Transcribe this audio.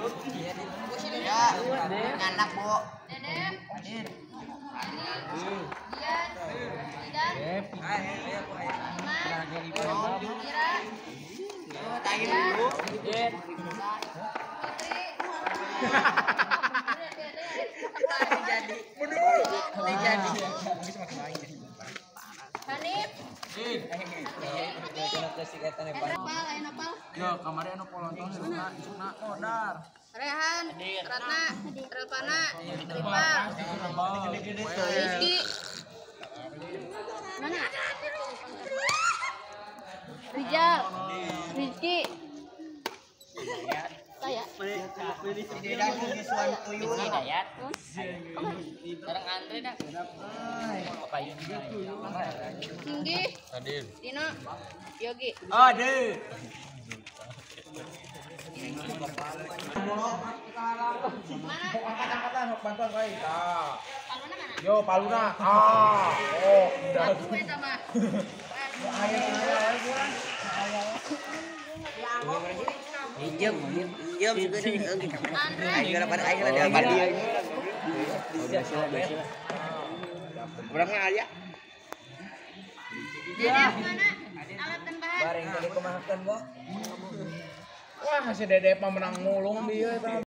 Ya, nganak, Bu. Dedek. Dian. Didan. Iman. Ira. Putri. Jadi. Jadi. Hanif. Yo, kamari anu polonton isukna modar. Rehan, Ratna, Relpana, Ripa, Rizky. Mana? Rijal, Rizky. Saya. Singgi. Dino. Yogi. Aduh. Mana? Angkat-angkatan bantuan wae. Tah. Paluna mana? Yo, paluna. Ah. Oh, udah. Aku eta mah. Pinjam, pinjam Andre. aing lah ada dia. Urang aya. Dedek mana? Alat dan bahan. Bareng tadi kumahakeun, Bo. Wah, si Dede mah menang mulung dia eta.